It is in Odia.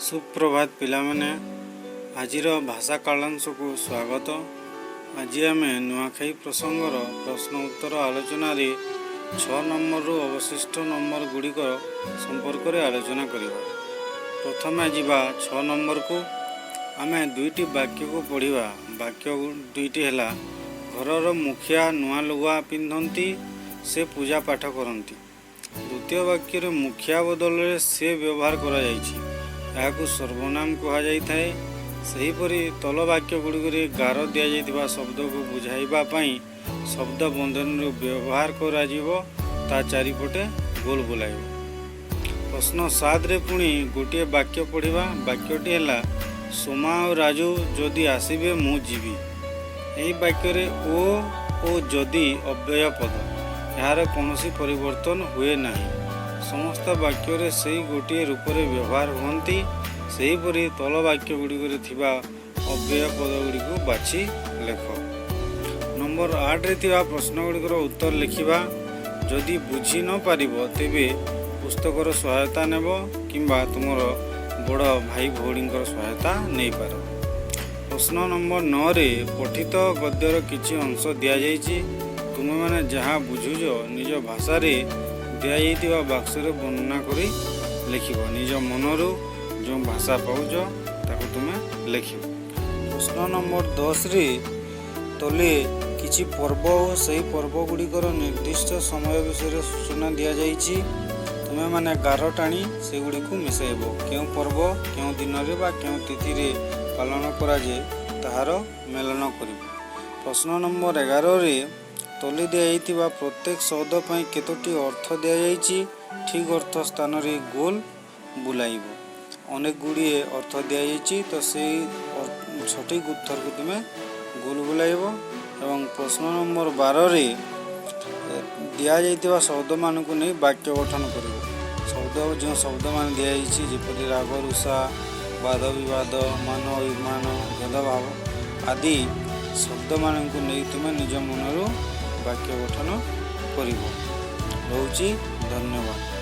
ସୁପ୍ରଭାତ ପିଲାମାନେ। ଆଜିର ଭାଷା କାଳାଂଶକୁ ସ୍ୱାଗତ। ଆଜି ଆମେ ନୂଆଖାଇ ପ୍ରସଙ୍ଗର ପ୍ରଶ୍ନ ଉତ୍ତର ଆଲୋଚନାରେ 6 ନମ୍ବରରୁ ଅବଶିଷ୍ଟ ନମ୍ବର ଗୁଡ଼ିକ ସମ୍ପର୍କରେ ଆଲୋଚନା କରିବା। ପ୍ରଥମେ ଯିବା 6 ନମ୍ବରକୁ। ଆମେ ଦୁଇଟି ବାକ୍ୟକୁ ପଢ଼ିବା। ବାକ୍ୟ ଦୁଇଟି ହେଲା, ଘରର ମୁଖିଆ ନୂଆ ଲୁଗା ପିନ୍ଧନ୍ତି, ସେ ପୂଜା ପାଠ କରନ୍ତି। ଦ୍ୱିତୀୟ ବାକ୍ୟରେ ମୁଖିଆ ବଦଳରେ ସେ ବ୍ୟବହାର କରାଯାଇଛି। ଏହାକୁ ସର୍ବନାମ କୁହାଯାଇଥାଏ। ସେହିପରି ତଳ ବାକ୍ୟ ଗୁଡ଼ିକରେ ଗାର ଦିଆଯାଇଥିବା ଶବ୍ଦକୁ ବୁଝାଇବା ପାଇଁ ଶବ୍ଦ ବନ୍ଧନୀରୁ ବ୍ୟବହାର କରାଯିବ, ତା ଚାରିପଟେ ଗୋଲ ବୁଲାଇବ। ପ୍ରଶ୍ନ 7ରେ ପୁଣି ଗୋଟିଏ ବାକ୍ୟ ପଢ଼ିବା। ବାକ୍ୟଟି ହେଲା, ସୋମା ଓ ରାଜୁ ଯଦି ଆସିବେ, ମୁଁ ଯିବି। ଏହି ବାକ୍ୟରେ ଓ ଓ ଯଦି ଅବ୍ୟୟ ପଦ। ଏହାର କୌଣସି ପରିବର୍ତ୍ତନ ହୁଏ ନାହିଁ। ସମସ୍ତ ବାକ୍ୟରେ ସେଇ ଗୋଟିଏ ରୂପରେ ବ୍ୟବହାର ହୁଅନ୍ତି। ସେହିପରି ତଳ ବାକ୍ୟ ଗୁଡ଼ିକରେ ଥିବା ଅବ୍ୟୟ ପଦ ଗୁଡ଼ିକୁ ବାଛି ଲେଖ। ନମ୍ବର 8ରେ ଥିବା ପ୍ରଶ୍ନ ଗୁଡ଼ିକର ଉତ୍ତର ଲେଖିବା। ଯଦି ବୁଝି ନ ପାରିବ, ତେବେ ପୁସ୍ତକର ସହାୟତା ନେବ କିମ୍ବା ତୁମର ବଡ଼ ଭାଇ ଭଉଣୀଙ୍କର ସହାୟତା ନେଇପାର। ପ୍ରଶ୍ନ ନମ୍ବର 9ରେ ପଠିତ ଗଦ୍ୟର କିଛି ଅଂଶ ଦିଆଯାଇଛି। ତୁମେମାନେ ଯାହା ବୁଝୁଛ, ନିଜ ଭାଷାରେ ଦିଆଯାଇଥିବା ବାକ୍ସରେ ବର୍ଣ୍ଣନା କରି ଲେଖିବ। ନିଜ ମନରୁ ଯେଉଁ ଭାଷା ପାଉଛ, ତାକୁ ତୁମେ ଲେଖିବ। ପ୍ରଶ୍ନ ନମ୍ବର 10ରେ ତଳେ କିଛି ପର୍ବ ଓ ସେହି ପର୍ବ ଗୁଡ଼ିକର ନିର୍ଦ୍ଦିଷ୍ଟ ସମୟ ବିଷୟରେ ସୂଚନା ଦିଆଯାଇଛି। ତୁମେମାନେ ଗାର ଟାଣି ସେଗୁଡ଼ିକୁ ମିଶାଇବ। କେଉଁ ପର୍ବ କେଉଁ ଦିନରେ ବା କେଉଁ ତିଥିରେ ପାଳନ କରାଯାଏ, ତାହାର ମେଳନ କରିବ। ପ୍ରଶ୍ନ ନମ୍ବର 11ରେ ତଳେ ଦିଆଯାଇଥିବା ପ୍ରତ୍ୟେକ ଶବ୍ଦ ପାଇଁ କେତୋଟି ଅର୍ଥ ଦିଆଯାଇଛି। ଠିକ୍ ଅର୍ଥ ସ୍ଥାନରେ ଗୋଲ ବୁଲାଇବ। ଅନେକ ଗୁଡ଼ିଏ ଅର୍ଥ ଦିଆଯାଇଛି, ତ ସେଇ ସଠିକ୍ ଉତ୍ତରକୁ ତୁମେ ଗୋଲ ବୁଲାଇବ। ଏବଂ ପ୍ରଶ୍ନ ନମ୍ବର 12ରେ ଦିଆଯାଇଥିବା ଶବ୍ଦମାନଙ୍କୁ ନେଇ ବାକ୍ୟ ଗଠନ କରିବ। ଶବ୍ଦ, ଯେଉଁ ଶବ୍ଦମାନ ଦିଆଯାଇଛି, ଯେପରି ରାଗ ରୁଷା, ବାଦ ବିବାଦ, ମାନ ଅଭିମାନ, ଭେଦଭାବ ଆଦି ଶବ୍ଦମାନଙ୍କୁ ନେଇ ତୁମେ ନିଜ ମନରୁ ବାକ୍ୟ ଗଠନ କରିବ। ରହୁଛି, ଧନ୍ୟବାଦ।